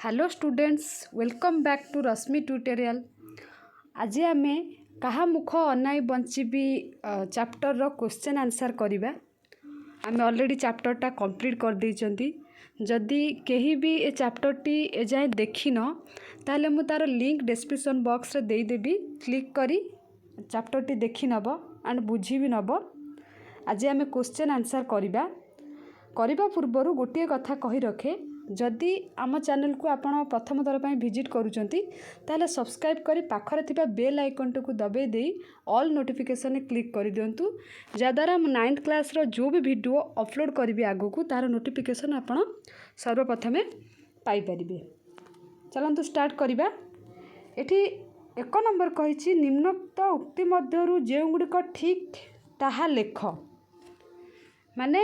Hello students, welcome back to Rashmi Tutorial. ଆଜି ଆମେ କାହା ମୁଖ ଅନାଇ ବଞ୍ଚିବି ଚାପ୍ଟରର କ୍ୱେଶ୍ଚନ୍ ଆନ୍ସର୍ କରିବା। ଆମେ ଅଲରେଡ଼ି ଚାପ୍ଟରଟା କମ୍ପ୍ଲିଟ୍ କରିଦେଇଛନ୍ତି। ଯଦି କେହି ବି ଏ ଚାପ୍ଟରଟି ଏଯାଏଁ ଦେଖିନ, ତାହେଲେ ମୁଁ ତା'ର ଲିଙ୍କ୍ ଡେସ୍କ୍ରିପସନ୍ ବକ୍ସରେ ଦେଇଦେବି। କ୍ଲିକ୍ କରି ଚାପ୍ଟରଟି ଦେଖିନେବ ଆଣ୍ଡ ବୁଝି ବି ନେବ। ଆଜି ଆମେ କ୍ୱେଶ୍ଚନ୍ ଆନ୍ସର୍ କରିବା। କରିବା ପୂର୍ବରୁ ଗୋଟିଏ କଥା କହି ରଖେ, ଯଦି ଆମ ଚ୍ୟାନେଲକୁ ଆପଣ ପ୍ରଥମ ଥର ପାଇଁ ଭିଜିଟ୍ କରୁଛନ୍ତି, ତାହେଲେ ସବସ୍କ୍ରାଇବ୍ କରି ପାଖରେ ଥିବା ବେଲ୍ ଆଇକନ୍ଟିକୁ ଦବାଇ ଦେଇ ଅଲ୍ ନୋଟିଫିକେସନ୍ରେ କ୍ଲିକ୍ କରିଦିଅନ୍ତୁ, ଯାହାଦ୍ୱାରା ମୁଁ ନାଇନ୍ଥ କ୍ଲାସ୍ର ଯେଉଁ ବି ଭିଡ଼ିଓ ଅପଲୋଡ଼ କରିବି ଆଗକୁ, ତା'ର ନୋଟିଫିକେସନ୍ ଆପଣ ସର୍ବପ୍ରଥମେ ପାଇପାରିବେ। ଚାଲନ୍ତୁ ଷ୍ଟାର୍ଟ କରିବା। ଏଠି 1 ନମ୍ବର କହିଛି, ନିମ୍ନୋକ୍ତ ଉକ୍ତି ମଧ୍ୟରୁ ଯେଉଁଗୁଡ଼ିକ ଠିକ୍ ତାହା ଲେଖ। ମାନେ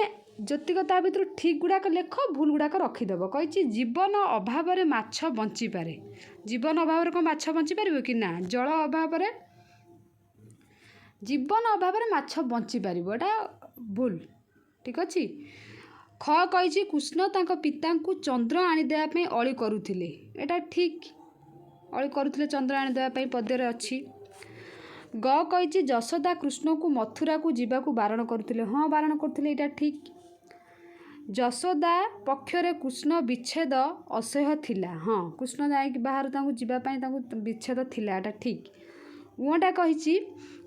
ଯେତିକ ତା ଭିତରୁ ଠିକ୍ ଗୁଡ଼ାକ ଲେଖ, ଭୁଲ ଗୁଡ଼ାକ ରଖିଦେବ। କହିଛି, ଜୀବନ ଅଭାବରେ ମାଛ ବଞ୍ଚିପାରେ। ଜୀବନ ଅଭାବରେ କ'ଣ ମାଛ ବଞ୍ଚିପାରିବ କି? ନା, ଜଳ ଅଭାବରେ, ଜୀବନ ଅଭାବରେ ମାଛ ବଞ୍ଚିପାରିବ, ଏଇଟା ଭୁଲ। ଠିକ୍ ଅଛି। ଖ କହିଛି, କୃଷ୍ଣ ତାଙ୍କ ପିତାଙ୍କୁ ଚନ୍ଦ୍ର ଆଣିଦେବା ପାଇଁ ଅଳି କରୁଥିଲେ। ଏଇଟା ଠିକ୍। ଅଳି କରୁଥିଲେ ଚନ୍ଦ୍ର ଆଣିଦେବା ପାଇଁ, ପଦ୍ୟରେ ଅଛି। ଗ କହିଛି, ଯଶୋଦା କୃଷ୍ଣକୁ ମଥୁରାକୁ ଯିବାକୁ ବାରଣ କରୁଥିଲେ। ହଁ, ବାରଣ କରୁଥିଲେ, ଏଇଟା ଠିକ୍। ଯଶୋଦା ପକ୍ଷରେ କୃଷ୍ଣ ବିଚ୍ଛେଦ ଅସହ୍ୟ ଥିଲା। ହଁ, କୃଷ୍ଣ ଯାଇକି ବାହାରୁ ତାଙ୍କୁ ଯିବା ପାଇଁ ତାଙ୍କୁ ବିଚ୍ଛେଦ ଥିଲା, ଏଇଟା ଠିକ୍। ଉଁଟା କହିଛି,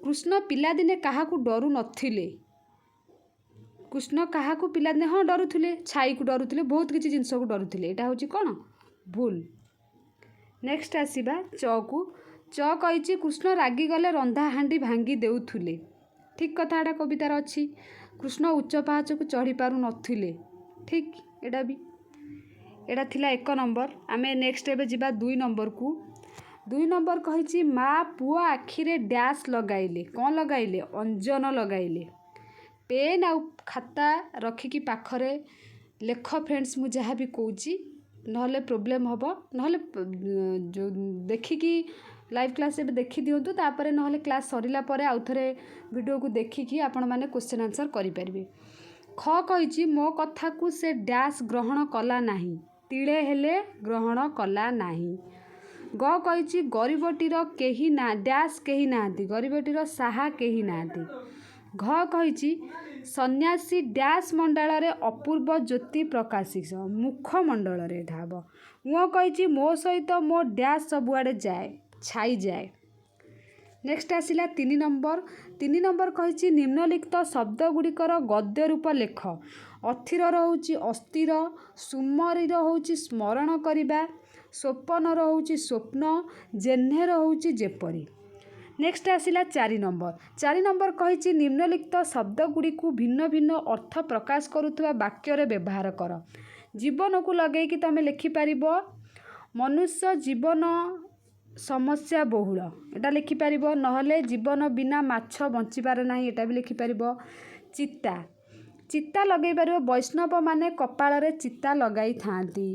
କୃଷ୍ଣ ପିଲାଦିନେ କାହାକୁ ଡରୁ ନଥିଲେ। କୃଷ୍ଣ କାହାକୁ ପିଲାଦିନେ, ହଁ, ଡରୁଥିଲେ। ଛାଇକୁ ଡରୁଥିଲେ, ବହୁତ କିଛି ଜିନିଷକୁ ଡରୁଥିଲେ। ଏଇଟା ହେଉଛି କ'ଣ? ଭୁଲ। ନେକ୍ସଟ ଆସିବା ଚକୁ। ଚ କହିଛି, କୃଷ୍ଣ ରାଗିଗଲେ ରନ୍ଧା ହାଣ୍ଡି ଭାଙ୍ଗି ଦେଉଥିଲେ। ଠିକ୍ କଥା, ଏଇଟା କବିତାର ଅଛି। କୃଷ୍ଣ ଉଚ୍ଚ ପାହାଚକୁ ଚଢ଼ି ପାରୁନଥିଲେ। ଠିକ୍ ଏଇଟା ବି। ଏଇଟା ଥିଲା 1 ନମ୍ବର। ଆମେ ନେକ୍ସଟ ଏବେ ଯିବା 2 ନମ୍ବରକୁ। 2 ନମ୍ବର କହିଛି, ମା ପୁଅ ଆଖିରେ ଡ୍ୟାସ୍ ଲଗାଇଲେ। କ'ଣ ଲଗାଇଲେ? ଅଞ୍ଜନ ଲଗାଇଲେ। ପେନ୍ ଆଉ ଖାତା ରଖିକି ପାଖରେ ଲେଖ ଫ୍ରେଣ୍ଡସ୍, ମୁଁ ଯାହା ବି କହୁଛି, ନହେଲେ ପ୍ରୋବ୍ଲେମ୍ ହେବ। ନହେଲେ ଯେଉଁ ଦେଖିକି ଲାଇଭ୍ କ୍ଲାସ୍ ଏବେ ଦେଖିଦିଅନ୍ତୁ, ତାପରେ ନହେଲେ କ୍ଲାସ୍ ସରିଲା ପରେ ଆଉ ଥରେ ଭିଡ଼ିଓକୁ ଦେଖିକି ଆପଣମାନେ କ୍ୱେଶ୍ଚନ୍ ଆନ୍ସର୍ କରିପାରିବେ। ଖ କହିଛି, ମୋ କଥାକୁ ସେ ଡ୍ୟାସ୍ ଗ୍ରହଣ କଲା ନାହିଁ। ତିଳେ ହେଲେ ଗ୍ରହଣ କଲା ନାହିଁ। ଗ କହିଛି, ଗରିବଟିର କେହି ନା ଡ୍ୟାସ୍ କେହି ନାହାନ୍ତି। ଗରିବଟିର ସାହା କେହି ନାହାନ୍ତି। ଘ କହିଛି, ସନ୍ନ୍ୟାସୀ ଡ୍ୟାସ୍ ମଣ୍ଡଳରେ ଅପୂର୍ବ ଜ୍ୟୋତି ପ୍ରକାଶିତ। ମୁଖମଣ୍ଡଳରେ ଏଇଟା ହେବ। ଉଁ କହିଛି, ମୋ ସହିତ ମୋ ଡ୍ୟାସ୍ ସବୁଆଡ଼େ ଯାଏ। ଛାଇଯାଏ। ନେକ୍ସଟ ଆସିଲା 3 ନମ୍ବର। 3 ନମ୍ବର କହିଛି, ନିମ୍ନଲିଖିତ ଶବ୍ଦ ଗୁଡ଼ିକର ଗଦ୍ୟ ରୂପ ଲେଖ। ଅଥିରର ହେଉଛି ଅସ୍ଥିର, ସୁମରିର ହେଉଛି ସ୍ମରଣ କରିବା, ସ୍ୱପନର ହେଉଛି ସ୍ୱପ୍ନ, ଯେହ୍ନେର ହେଉଛି ଯେପରି। ନେକ୍ସଟ ଆସିଲା 4 ନମ୍ବର। 4 ନମ୍ବର କହିଛି, ନିମ୍ନଲିଖିତ ଶବ୍ଦ ଗୁଡ଼ିକୁ ଭିନ୍ନ ଭିନ୍ନ ଅର୍ଥ ପ୍ରକାଶ କରୁଥିବା ବାକ୍ୟରେ ବ୍ୟବହାର କର। ଜୀବନକୁ ଲଗେଇକି ତମେ ଲେଖିପାରିବ, ମନୁଷ୍ୟ ଜୀବନ ସମସ୍ୟା ବହୁଳ, ଏଇଟା ଲେଖିପାରିବ। ନହେଲେ ଜୀବନ ବିନା ମାଛ ବଞ୍ଚିପାରେ ନାହିଁ, ଏଇଟା ବି ଲେଖିପାରିବ। ଚିତା, ଚିତା ଲଗେଇ ପାରିବ, ବୈଷ୍ଣବମାନେ କପାଳରେ ଚିତା ଲଗାଇଥାନ୍ତି।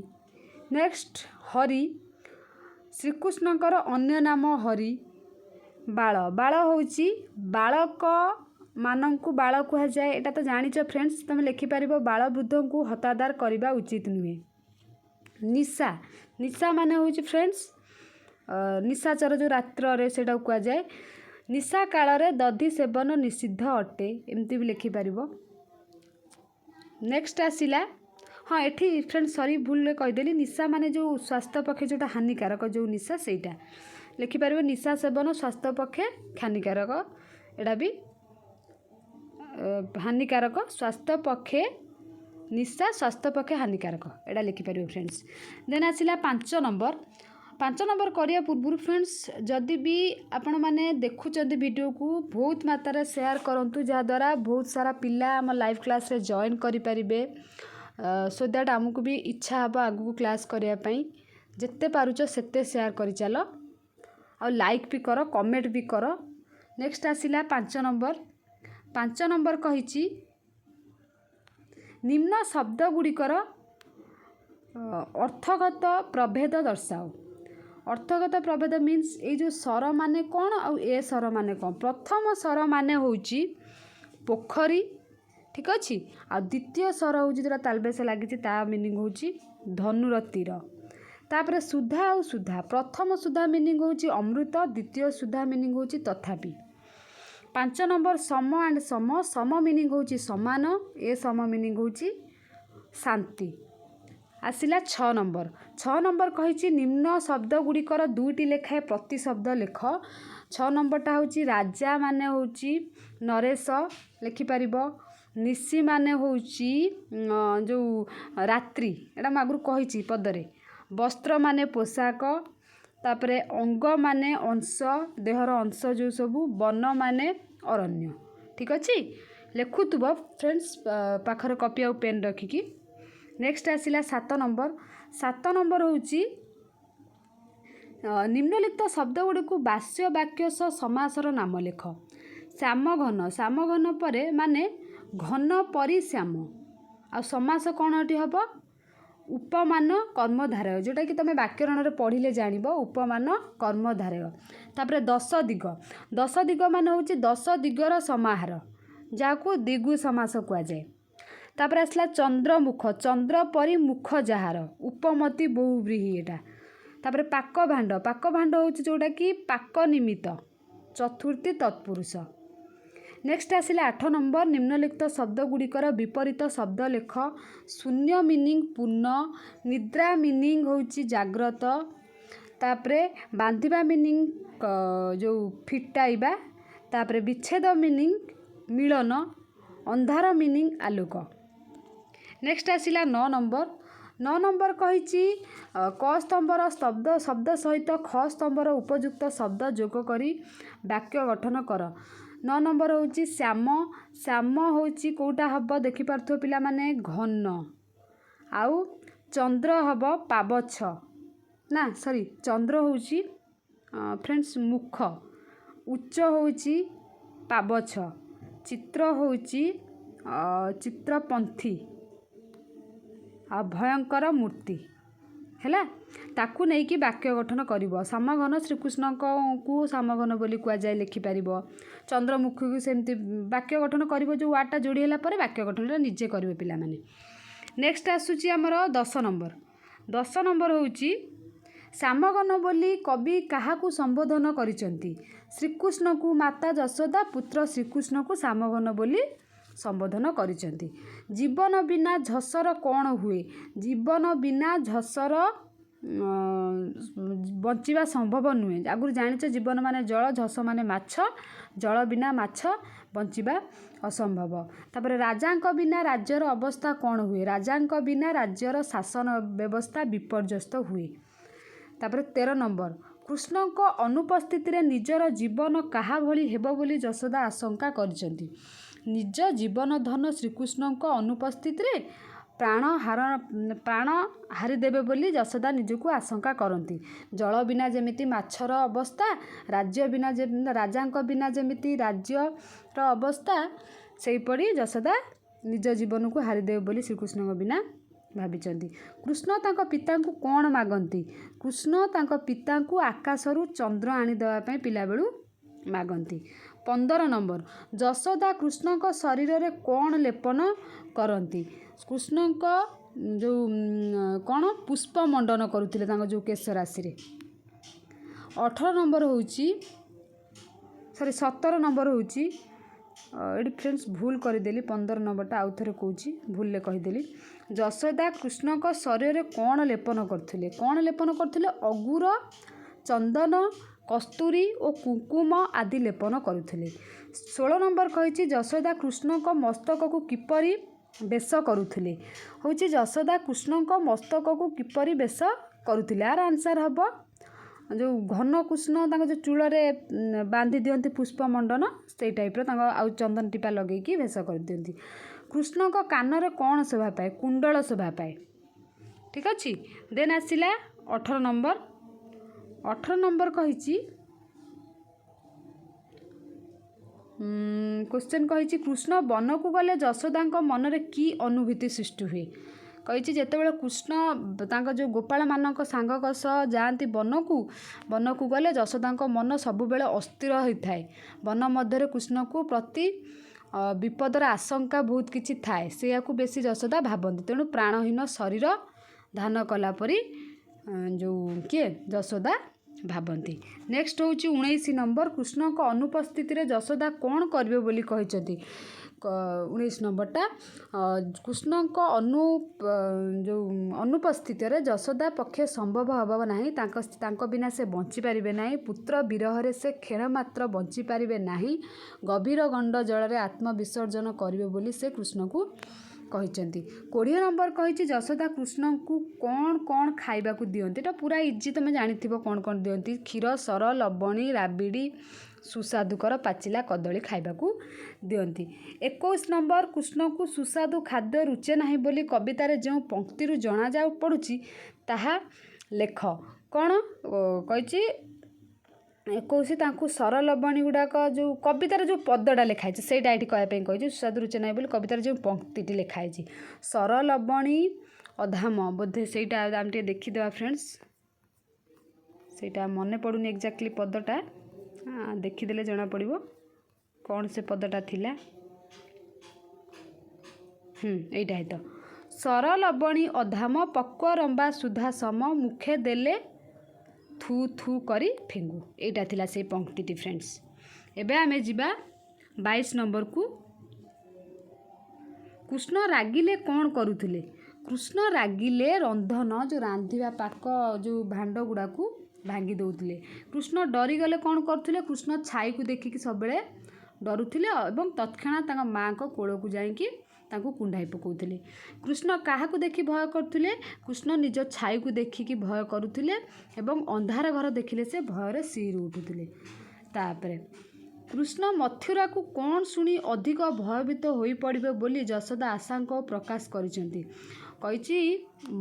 ନେକ୍ସଟ ହରି, ଶ୍ରୀକୃଷ୍ଣଙ୍କର ଅନ୍ୟ ନାମ ହରି। ବାଳ, ବାଳ ହେଉଛି ବାଳକମାନଙ୍କୁ ବାଳ କୁହାଯାଏ, ଏଇଟା ତ ଜାଣିଛ ଫ୍ରେଣ୍ଡସ୍। ତୁମେ ଲେଖିପାରିବ, ବାଳବୃଦ୍ଧଙ୍କୁ ହତାଦର କରିବା ଉଚିତ ନୁହେଁ। ନିଶା, ନିଶା ମାନେ ହେଉଛି ଫ୍ରେଣ୍ଡସ୍, ନିଶାଚର ଯେଉଁ ରାତ୍ରରେ ସେଇଟାକୁ କୁହାଯାଏ। ନିଶା କାଳରେ ଦଧି ସେବନ ନିଷିଦ୍ଧ ଅଟେ, ଏମିତି ବି ଲେଖିପାରିବ। ନେକ୍ସଟ ଆସିଲା, ହଁ, ଏଠି ଫ୍ରେଣ୍ଡ ସରି, ଭୁଲରେ କହିଦେଲି। ନିଶା ମାନେ ଯେଉଁ ସ୍ୱାସ୍ଥ୍ୟ ପକ୍ଷେ ଯେଉଁଟା ହାନିକାରକ, ଯେଉଁ ନିଶା, ସେଇଟା ଲେଖିପାରିବ। ନିଶା ସେବନ ସ୍ୱାସ୍ଥ୍ୟ ପକ୍ଷେ ହାନିକାରକ, ଏଇଟା ବି ହାନିକାରକ ସ୍ୱାସ୍ଥ୍ୟ ପକ୍ଷେ। ନିଶା ସ୍ୱାସ୍ଥ୍ୟ ପକ୍ଷେ ହାନିକାରକ, ଏଇଟା ଲେଖିପାରିବ ଫ୍ରେଣ୍ଡସ୍। ଦେନ୍ ଆସିଲା 5 ନମ୍ବର। 5 ନମ୍ବର କରିବା ପୂର୍ବରୁ ଫ୍ରେଣ୍ଡସ୍, ଯଦି ବି ଆପଣମାନେ ଦେଖୁଛନ୍ତି ଭିଡ଼ିଓକୁ, ବହୁତ ମାତ୍ରାରେ ସେୟାର କରନ୍ତୁ, ଯାହାଦ୍ୱାରା ବହୁତ ସାରା ପିଲା ଆମ ଲାଇଭ୍ କ୍ଲାସ୍ରେ ଜଏନ୍ କରିପାରିବେ, ସୋ that ଆମକୁ ବି ଇଚ୍ଛା ହେବ ଆଗକୁ କ୍ଲାସ୍ କରିବା ପାଇଁ। ଯେତେ ପାରୁଛ ସେତେ ସେୟାର କରିଚାଲ ଆଉ ଲାଇକ୍ ବି କର, କମେଣ୍ଟ ବି କର। ନେକ୍ସଟ ଆସିଲା 5 ନମ୍ବର। 5 ନମ୍ବର କହିଛି, ନିମ୍ନ ଶବ୍ଦ ଗୁଡ଼ିକର ଅର୍ଥଗତ ପ୍ରଭେଦ ଦର୍ଶାଅ। ଅର୍ଥଗତ ପ୍ରଭେଦ ମିନ୍ସ ଏଇ ଯେଉଁ ସର ମାନେ କ'ଣ ଆଉ ଏ ସର ମାନେ କ'ଣ? ପ୍ରଥମ ସର ମାନେ ହେଉଛି ପୋଖରୀ, ଠିକ୍ ଅଛି। ଆଉ ଦ୍ୱିତୀୟ ସର ହେଉଛି ଯେଉଁଟା ତାଲବେଶ ଲାଗିଛି, ତା ମିନିଂ ହେଉଛି ଧନୁର ତୀର। ତାପରେ ସୁଧା ଆଉ ସୁଧା। ପ୍ରଥମ ସୁଧା ମିନିଂ ହେଉଛି ଅମୃତ, ଦ୍ୱିତୀୟ ସୁଧା ମିନିଂ ହେଉଛି ତଥାପି। 5 ନମ୍ବର ସମ ଆଣ୍ଡ ସମ। ସମ ମିନିଂ ହେଉଛି ସମାନ, ଏ ସମ ମିନିଂ ହେଉଛି ଶାନ୍ତି। ଆସିଲା 6 ନମ୍ବର। 6 ନମ୍ବର କହିଛି ନିମ୍ନ ଶବ୍ଦ ଗୁଡ଼ିକର ଦୁଇଟି ଲେଖାଏଁ ପ୍ରତିଶବ୍ଦ ଲେଖ। 6 ନମ୍ବରଟା ହେଉଛି ରାଜା ମାନେ ହେଉଛି ନରେଶ ଲେଖିପାରିବ, ନିଶି ମାନେ ହେଉଛି ଯେଉଁ ରାତ୍ରି, ଏଇଟା ମୁଁ ଆଗରୁ କହିଛି ପଦରେ। ବସ୍ତ୍ର ମାନେ ପୋଷାକ, ତାପରେ ଅଙ୍ଗ ମାନେ ଅଂଶ, ଦେହର ଅଂଶ ଯେଉଁ ସବୁ, ବନ ମାନେ ଅରଣ୍ୟ। ଠିକ୍ ଅଛି, ଲେଖୁଥିବ ଫ୍ରେଣ୍ଡସ୍ ପାଖରେ କପି ଆଉ ପେନ୍ ରଖିକି। ନେକ୍ସଟ ଆସିଲା 7 ନମ୍ବର। 7 ନମ୍ବର ହେଉଛି ନିମ୍ନଲିଖିତ ଶବ୍ଦ ଗୁଡ଼ିକୁ ବାସ୍ୟ ବାକ୍ୟ ସହ ସମାସର ନାମ ଲେଖ। ଶ୍ୟାମଘନ, ଶ୍ୟାମଘନ ପରେ ମାନେ ଘନ ପରି ଶ୍ୟାମ, ଆଉ ସମାସ କ'ଣ ଏଠି ହେବ? ଉପମାନ କର୍ମଧାରୟ, ଯେଉଁଟାକି ତୁମେ ବ୍ୟାକରଣରେ ପଢ଼ିଲେ ଜାଣିବ, ଉପମାନ କର୍ମଧାରୟ। ତାପରେ ଦଶ ଦିଗ। ଦଶ ଦିଗ ମାନେ ହେଉଛି ଦଶ ଦିଗର ସମାହାର, ଯାହାକୁ ଦ୍ୱିଗୁ ସମାସ କୁହାଯାଏ। ତାପରେ ଆସିଲା ଚନ୍ଦ୍ରମୁଖ, ଚନ୍ଦ୍ର ପରି ମୁଖ ଯାହାର, ଉପମତି ବହୁବ୍ରୀହି ଏଇଟା। ତାପରେ ପାକଭାଣ୍ଡ, ପାକଭାଣ୍ଡ ହେଉଛି ଯେଉଁଟାକି ପାକ ନିମିତ୍ତ, ଚତୁର୍ଥୀ ତତ୍ପୁରୁଷ। ନେକ୍ସଟ ଆସିଲା 8 ନମ୍ବର, ନିମ୍ନଲିଖିତ ଶବ୍ଦ ଗୁଡ଼ିକର ବିପରୀତ ଶବ୍ଦ ଲେଖ। ଶୂନ୍ୟ ମିନିଂ ପୂର୍ଣ୍ଣ, ନିଦ୍ରା ମିନିଂ ହେଉଛି ଜାଗ୍ରତ, ତାପରେ ବାନ୍ଧିବା ମିନିଂ ଯେଉଁ ଫିଟାଇବା, ତାପରେ ବିଚ୍ଛେଦ ମିନିଂ ମିଳନ, ଅନ୍ଧାର ମିନିଂ ଆଲୋକ। ନେକ୍ସଟ ଆସିଲା 9 ନମ୍ବର। 9 ନମ୍ବର କହିଛି କ ସ୍ତମ୍ଭର ଶବ୍ଦ ସହିତ ଖ ସ୍ତମ୍ଭର ଉପଯୁକ୍ତ ଶବ୍ଦ ଯୋଗ କରି ବାକ୍ୟ ଗଠନ କର। 9 ନମ୍ବର ହେଉଛି ଶ୍ୟାମ। ଶ୍ୟାମ ହେଉଛି କେଉଁଟା ହେବ ଦେଖିପାରୁଥିବ ପିଲାମାନେ, ଘନ, ଆଉ ଚନ୍ଦ୍ର ହେବ ପାବଛ, ନା ସରି ଚନ୍ଦ୍ର ହେଉଛି ଫ୍ରେଣ୍ଡସ୍ ମୁଖ, ଉଚ୍ଚ ହେଉଛି ପାବଛ, ଚିତ୍ର ହେଉଛି ଚିତ୍ରପନ୍ଥୀ, ଆଉ ଭୟଙ୍କର ମୂର୍ତ୍ତି ହେଲା। ତାକୁ ନେଇକି ବାକ୍ୟ ଗଠନ କରିବ। ଶ୍ୟାମଘନ ଶ୍ରୀକୃଷ୍ଣଙ୍କୁ ଶ୍ୟାମଘନ ବୋଲି କୁହାଯାଏ, ଲେଖିପାରିବ। ଚନ୍ଦ୍ରମୁଖୀକୁ ସେମିତି ବାକ୍ୟ ଗଠନ କରିବ, ଯେଉଁ ୱାର୍ଡ଼ଟା ଯୋଡ଼ି ହେଲା ପରେ ବାକ୍ୟ ଗଠନଟା ନିଜେ କରିବେ ପିଲାମାନେ। ନେକ୍ସଟ ଆସୁଛି ଆମର 10 ନମ୍ବର। 10 ନମ୍ବର ହେଉଛି ଶ୍ୟାମଘନ ବୋଲି କବି କାହାକୁ ସମ୍ବୋଧନ କରିଛନ୍ତି? ଶ୍ରୀକୃଷ୍ଣକୁ। ମାତା ଯଶୋଦା ପୁତ୍ର ଶ୍ରୀକୃଷ୍ଣକୁ ଶ୍ୟାମଘନ ବୋଲି ସମ୍ବୋଧନ କରିଛନ୍ତି। ଜୀବନ ବିନା ଝସର କ'ଣ ହୁଏ? ଜୀବନ ବିନା ଝସର ବଞ୍ଚିବା ସମ୍ଭବ ନୁହେଁ। ଆଗରୁ ଜାଣିଛ ଜୀବନ ମାନେ ଜଳ, ଝସ ମାନେ ମାଛ, ଜଳ ବିନା ମାଛ ବଞ୍ଚିବା ଅସମ୍ଭବ। ତାପରେ ରାଜାଙ୍କ ବିନା ରାଜ୍ୟର ଅବସ୍ଥା କ'ଣ ହୁଏ? ରାଜାଙ୍କ ବିନା ରାଜ୍ୟର ଶାସନ ବ୍ୟବସ୍ଥା ବିପର୍ଯ୍ୟସ୍ତ ହୁଏ। ତାପରେ 13 ନମ୍ବର, କୃଷ୍ଣଙ୍କ ଅନୁପସ୍ଥିତିରେ ନିଜର ଜୀବନ କାହା ଭଳି ହେବ ବୋଲି ଯଶୋଦା ଆଶଙ୍କା କରିଛନ୍ତି? ନିଜ ଜୀବନ ଧନ ଶ୍ରୀକୃଷ୍ଣଙ୍କ ଅନୁପସ୍ଥିତିରେ ପ୍ରାଣ ହାରିଦେବେ ବୋଲି ଯଶୋଦା ନିଜକୁ ଆଶଙ୍କା କରନ୍ତି। ଜଳ ବିନା ଯେମିତି ମାଛର ଅବସ୍ଥା, ରାଜ୍ୟ ବିନା ରାଜାଙ୍କ ବିନା ଯେମିତି ରାଜ୍ୟର ଅବସ୍ଥା, ସେହିପରି ଯଶୋଦା ନିଜ ଜୀବନକୁ ହାରିଦେବେ ବୋଲି ଶ୍ରୀକୃଷ୍ଣଙ୍କ ବିନା ଭାବିଛନ୍ତି। କୃଷ୍ଣ ତାଙ୍କ ପିତାଙ୍କୁ କ'ଣ ମାଗନ୍ତି? କୃଷ୍ଣ ତାଙ୍କ ପିତାଙ୍କୁ ଆକାଶରୁ ଚନ୍ଦ୍ର ଆଣିଦେବା ପାଇଁ ପିଲାବେଳୁ ମାଗନ୍ତି। 15 ନମ୍ବର, ଯଶୋଦା କୃଷ୍ଣଙ୍କ ଶରୀରରେ କ'ଣ ଲେପନ କରନ୍ତି? କୃଷ୍ଣଙ୍କ ଯେଉଁ କ'ଣ ପୁଷ୍ପ ମଣ୍ଡନ କରୁଥିଲେ ତାଙ୍କ ଯେଉଁ କେଶ ରାଶିରେ। 18 ନମ୍ବର ହେଉଛି, ସରି 17 ନମ୍ବର ହେଉଛି, ଏଠି ଫ୍ରେଣ୍ଡସ୍ ଭୁଲ କରିଦେଲି, 15 ନମ୍ବରଟା ଆଉ ଥରେ କହୁଛି, ଭୁଲରେ କହିଦେଲି। ଯଶୋଦା କୃଷ୍ଣଙ୍କ ଶରୀରରେ କ'ଣ ଲେପନ କରୁଥିଲେ? କ'ଣ ଲେପନ କରୁଥିଲେ? ଅଗୁର, ଚନ୍ଦନ, କସ୍ତୁରୀ ଓ କୁଙ୍କୁମ ଆଦି ଲେପନ କରୁଥିଲେ। 16 ନମ୍ବର କହିଛି ଯଶୋଦା କୃଷ୍ଣଙ୍କ ମସ୍ତକକୁ କିପରି ବେଶ କରୁଥିଲେ? ହେଉଛି ଯଶୋଦା କୃଷ୍ଣଙ୍କ ମସ୍ତକକୁ କିପରି ବେଶ କରୁଥିଲେ? ଆର ଆନ୍ସର୍ ହେବ ଯେଉଁ ଘନ କୃଷ୍ଣ ତାଙ୍କ ଯେଉଁ ଚୂଳରେ ବାନ୍ଧି ଦିଅନ୍ତି ପୁଷ୍ପମଣ୍ଡନ, ସେଇ ଟାଇପ୍ର ତାଙ୍କ ଆଉ ଚନ୍ଦନ ଟିପା ଲଗେଇକି ବେଶ କରିଦିଅନ୍ତି। କୃଷ୍ଣଙ୍କ କାନରେ କ'ଣ ଶୋଭା ପାଏ? କୁଣ୍ଡଳ ଶୋଭା ପାଏ। ଠିକ୍ ଅଛି। ଦେନ୍ ଆସିଲା 18 ନମ୍ବର। 18 ନମ୍ବର କହିଛି କ୍ୱେଶ୍ଚନ୍ କହିଛି କୃଷ୍ଣ ବନକୁ ଗଲେ ଯଶୋଦାଙ୍କ ମନରେ କି ଅନୁଭୂତି ସୃଷ୍ଟି ହୁଏ? କହିଛି ଯେତେବେଳେ କୃଷ୍ଣ ତାଙ୍କ ଯେଉଁ ଗୋପାଳମାନଙ୍କ ସାଙ୍ଗଙ୍କ ସହ ଯାଆନ୍ତି ବନକୁ, ବନକୁ ଗଲେ ଯଶୋଦାଙ୍କ ମନ ସବୁବେଳେ ଅସ୍ଥିର ହୋଇଥାଏ। ବନ ମଧ୍ୟରେ କୃଷ୍ଣକୁ ପ୍ରତି ବିପଦର ଆଶଙ୍କା ବହୁତ କିଛି ଥାଏ, ସେଇଆକୁ ବେଶୀ ଯଶୋଦା ଭାବନ୍ତି। ତେଣୁ ପ୍ରାଣହୀନ ଶରୀର ଧାନ କଲା ପରି ଯେଉଁ କିଏ, ଯଶୋଦା ଭାବନ୍ତି। ନେକ୍ସଟ ହେଉଛି 19 ନମ୍ବର, କୃଷ୍ଣଙ୍କ ଅନୁପସ୍ଥିତିରେ ଯଶୋଦା କ'ଣ କରିବେ ବୋଲି କହିଛନ୍ତି? 19 ନମ୍ବରଟା, କୃଷ୍ଣଙ୍କ ଯେଉଁ ଅନୁପସ୍ଥିତିରେ ଯଶୋଦା ପକ୍ଷେ ସମ୍ଭବ ହେବ ନାହିଁ। ତାଙ୍କ ବିନା ସେ ବଞ୍ଚିପାରିବେ ନାହିଁ। ପୁତ୍ର ବିରହରେ ସେ କ୍ଷଣ ମାତ୍ର ବଞ୍ଚିପାରିବେ ନାହିଁ। ଗଭୀର ଗଣ୍ଡ ଜଳରେ ଆତ୍ମବିସର୍ଜନ କରିବେ ବୋଲି ସେ କୃଷ୍ଣଙ୍କୁ କହିଛନ୍ତି। 20 ନମ୍ବର କହିଛି, ଯଶୋଦା କୃଷ୍ଣଙ୍କୁ କ'ଣ କ'ଣ ଖାଇବାକୁ ଦିଅନ୍ତି? ଏଇଟା ପୁରା ଇଜି, ତୁମେ ଜାଣିଥିବ କ'ଣ କ'ଣ ଦିଅନ୍ତି। କ୍ଷୀର, ସର, ଲବଣୀ, ରାବିଡ଼ି, ସୁସ୍ୱାଦୁକର ପାଚିଲା କଦଳୀ ଖାଇବାକୁ ଦିଅନ୍ତି। 21 ନମ୍ବର, କୃଷ୍ଣଙ୍କୁ ସୁସ୍ୱାଦୁ ଖାଦ୍ୟ ରୁଚେ ନାହିଁ ବୋଲି କବିତାରେ ଯେଉଁ ପଙ୍କ୍ତିରୁ ଜଣାଯାଉ ପଡ଼ୁଛି ତାହା ଲେଖ। କ'ଣ କହିଛି 21? ତାଙ୍କୁ ସର ଲବଣୀ ଗୁଡ଼ାକ ଯେଉଁ କବିତାର ଯେଉଁ ପଦଟା ଲେଖା ହେଇଛି, ସେଇଟା ଏଇଠି କହିବା ପାଇଁ କହିଛି। ସୁସ୍ୱାଦୁ ରୁଚେ ନାହିଁ ବୋଲି କବିତାର ଯେଉଁ ପଙ୍କ୍ତିଟି ଲେଖା ହେଇଛି, ସର ଲବଣୀ ଅଧାମ ବୋଧେ ସେଇଟା। ଆମେ ଟିକେ ଦେଖିଦେବା ଫ୍ରେଣ୍ଡସ୍, ସେଇଟା ମନେ ପଡ଼ୁନି ଏକ୍ଜାକ୍ଟଲି ପଦଟା, ଦେଖିଦେଲେ ଜଣାପଡ଼ିବ କ'ଣ ସେ ପଦଟା ଥିଲା। ଏଇଟା ତ, ସର ଲବଣୀ ଅଧାମ ପକ୍ୱ ରମ୍ବା ସୁଧା ସମ, ମୁଖେ ଦେଲେ ଥୁ ଥୁ କରି ଫିଙ୍ଗୁ। ଏଇଟା ଥିଲା ସେଇ ପଙ୍କ୍ତିଟି ଫ୍ରେଣ୍ଡସ୍। ଏବେ ଆମେ ଯିବା 22 ନମ୍ବରକୁ। କୃଷ୍ଣ ରାଗିଲେ କ'ଣ କରୁଥିଲେ? କୃଷ୍ଣ ରାଗିଲେ ରନ୍ଧନ, ଯେଉଁ ରାନ୍ଧିବା ପାକ ଯେଉଁ ଭାଣ୍ଡ ଗୁଡ଼ାକୁ ଭାଙ୍ଗି ଦେଉଥିଲେ। କୃଷ୍ଣ ଡରିଗଲେ କ'ଣ କରୁଥିଲେ? କୃଷ୍ଣ ଛାଇକୁ ଦେଖିକି ସବୁବେଳେ ଡରୁଥିଲେ ଏବଂ ତତ୍କ୍ଷଣାତ୍ ତାଙ୍କ ମାଆଙ୍କ କୋଳକୁ ଯାଇକି ତାଙ୍କୁ କୁଣ୍ଢାଇ ପକାଉଥିଲେ। କୃଷ୍ଣ କାହାକୁ ଦେଖି ଭୟ କରୁଥିଲେ? କୃଷ୍ଣ ନିଜ ଛାଇକୁ ଦେଖିକି ଭୟ କରୁଥିଲେ ଏବଂ ଅନ୍ଧାର ଘର ଦେଖିଲେ ସେ ଭୟରେ ଶିହରି ଉଠୁଥିଲେ। ତାପରେ କୃଷ୍ଣ ମଥୁରାକୁ କ'ଣ ଶୁଣି ଅଧିକ ଭୟଭୀତ ହୋଇପଡ଼ିବେ ବୋଲି ଯଶୋଦା ଆଶଙ୍କା ପ୍ରକାଶ କରିଛନ୍ତି? କହିଛି,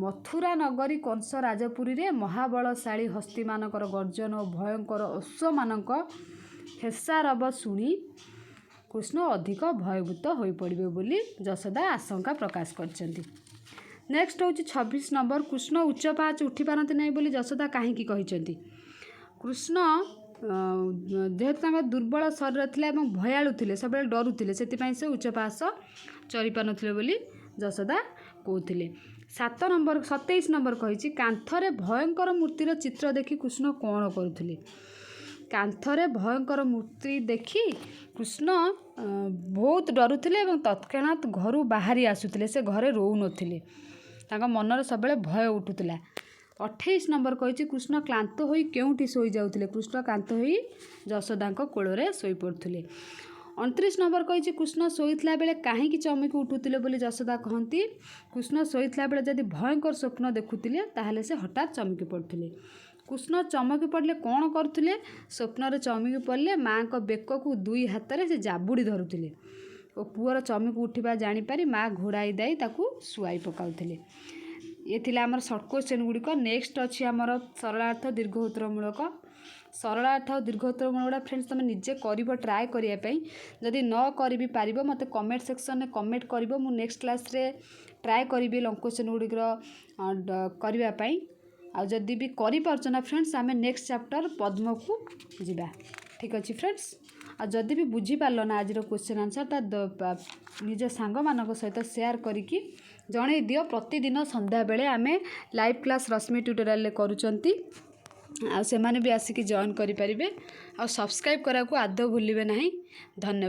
ମଥୁରା ନଗରୀ କଂସ ରାଜପୁରୀରେ ମହାବଳଶାଳୀ ହସ୍ତୀମାନଙ୍କର ଗର୍ଜନ ଓ ଭୟଙ୍କର ଅଶ୍ୱମାନଙ୍କ ହେସାରବ ଶୁଣି କୃଷ୍ଣ ଅଧିକ ଭୟଭୀତ ହୋଇପଡ଼ିବେ ବୋଲି ଯଶୋଦା ଆଶଙ୍କା ପ୍ରକାଶ କରିଛନ୍ତି। ନେକ୍ସଟ ହେଉଛି 26 ନମ୍ବର, କୃଷ୍ଣ ଉଚ୍ଚ ପାହାଚ ଉଠି ପାରନ୍ତି ନାହିଁ ବୋଲି ଯଶୋଦା କାହିଁକି କହିଛନ୍ତି? କୃଷ୍ଣ ଯେହେତୁ ତାଙ୍କ ଦୁର୍ବଳ ଶରୀର ଥିଲା ଏବଂ ଭୟାଳୁ ଥିଲେ, ସବୁବେଳେ ଡରୁଥିଲେ, ସେଥିପାଇଁ ସେ ଉଚ୍ଚ ପାହାଚ ଚଢ଼ି ପାରୁନଥିଲେ ବୋଲି ଯଶୋଦା କହୁଥିଲେ। 7 ନମ୍ବର, 27 ନମ୍ବର କହିଛି, କାନ୍ଥରେ ଭୟଙ୍କର ମୂର୍ତ୍ତିର ଚିତ୍ର ଦେଖି କୃଷ୍ଣ କ'ଣ କରୁଥିଲେ? କାନ୍ଥରେ ଭୟଙ୍କର ମୂର୍ତ୍ତି ଦେଖି କୃଷ୍ଣ ବହୁତ ଡରୁଥିଲେ ଏବଂ ତତ୍କ୍ଷଣାତ୍ ଘରୁ ବାହାରି ଆସୁଥିଲେ। ସେ ଘରେ ରହୁନଥିଲେ, ତାଙ୍କ ମନରେ ସବୁବେଳେ ଭୟ ଉଠୁଥିଲା। 28 ନମ୍ବର କହିଛି, କୃଷ୍ଣ କ୍ଳାନ୍ତ ହୋଇ କେଉଁଠି ଶୋଇଯାଉଥିଲେ? କୃଷ୍ଣ କ୍ଳାନ୍ତ ହୋଇ ଯଶୋଦାଙ୍କ କୋଳରେ ଶୋଇପଡ଼ୁଥିଲେ। 29 ନମ୍ବର କହିଛି, କୃଷ୍ଣ ଶୋଇଥିଲା ବେଳେ କାହିଁକି ଚମକି ଉଠୁଥିଲେ ବୋଲି ଯଶୋଦା କହନ୍ତି? କୃଷ୍ଣ ଶୋଇଥିଲା ବେଳେ ଯଦି ଭୟଙ୍କର ସ୍ୱପ୍ନ ଦେଖୁଥିଲେ, ତାହେଲେ ସେ ହଠାତ୍ ଚମକି ପଡ଼ୁଥିଲେ। କୃଷ୍ଣ ଚମକି ପଡ଼ିଲେ କ'ଣ କରୁଥିଲେ? ସ୍ୱପ୍ନରେ ଚମକି ପଡ଼ିଲେ ମାଆଙ୍କ ବେକକୁ ଦୁଇ ହାତରେ ସେ ଜାବୁଡ଼ି ଧରୁଥିଲେ ଓ ପୁଅର ଚମକି ଉଠିବା ଜାଣିପାରି ମା' ଘୋଡ଼ାଇ ଦେଇ ତାକୁ ଶୁଆଇ ପକାଉଥିଲେ। ଇଏ ଥିଲା ଆମର ସର୍ଟ କ୍ୱେଶ୍ଚନ୍ ଗୁଡ଼ିକ। ନେକ୍ସଟ ଅଛି ଆମର ସରଳାର୍ଥ, ଦୀର୍ଘ ଉତ୍ତରମୂଳକ। ସରଳାର୍ଥ ଆଉ ଦୀର୍ଘ ଉତ୍ତରମୂଳକ ଗୁଡ଼ା ଫ୍ରେଣ୍ଡସ୍ ତୁମେ ନିଜେ କରିବ, ଟ୍ରାଏ କରିବା ପାଇଁ। ଯଦି ନ କରିବି ପାରିବ, ମୋତେ କମେଣ୍ଟ ସେକ୍ସନରେ କମେଣ୍ଟ କରିବ। ମୁଁ ନେକ୍ସଟ କ୍ଲାସ୍ରେ ଟ୍ରାଏ କରିବି ଲଙ୍ଗ କ୍ୱେଶ୍ଚନ୍ ଗୁଡ଼ିକର କରିବା ପାଇଁ। ଆଉ ଯଦି ବି କରିପାରୁଛ ନା ଫ୍ରେଣ୍ଡସ୍, ଆମେ ନେକ୍ସଟ ଚାପ୍ଟର ପଦ୍ମକୁ ଯିବା। ଠିକ୍ ଅଛି ଫ୍ରେଣ୍ଡସ୍। ଆଉ ଯଦି ବି ବୁଝିପାରିଲ ନା ଆଜିର କ୍ୱେଶ୍ଚନ୍ ଆନ୍ସର୍, ତା ନିଜ ସାଙ୍ଗମାନଙ୍କ ସହିତ ସେୟାର କରିକି ଜଣେଇ ଦିଅ। ପ୍ରତିଦିନ ସନ୍ଧ୍ୟାବେଳେ ଆମେ ଲାଇଭ୍ କ୍ଲାସ୍ ରଶ୍ମି ଟ୍ୟୁଟୋରିଆଲରେ କରୁଛନ୍ତି, ଆଉ ସେମାନେ ବି ଆସିକି ଜଏନ୍ କରିପାରିବେ। ଆଉ ସବସ୍କ୍ରାଇବ୍ କରିବାକୁ ଆଦୌ ଭୁଲିବେ ନାହିଁ। ଧନ୍ୟବାଦ।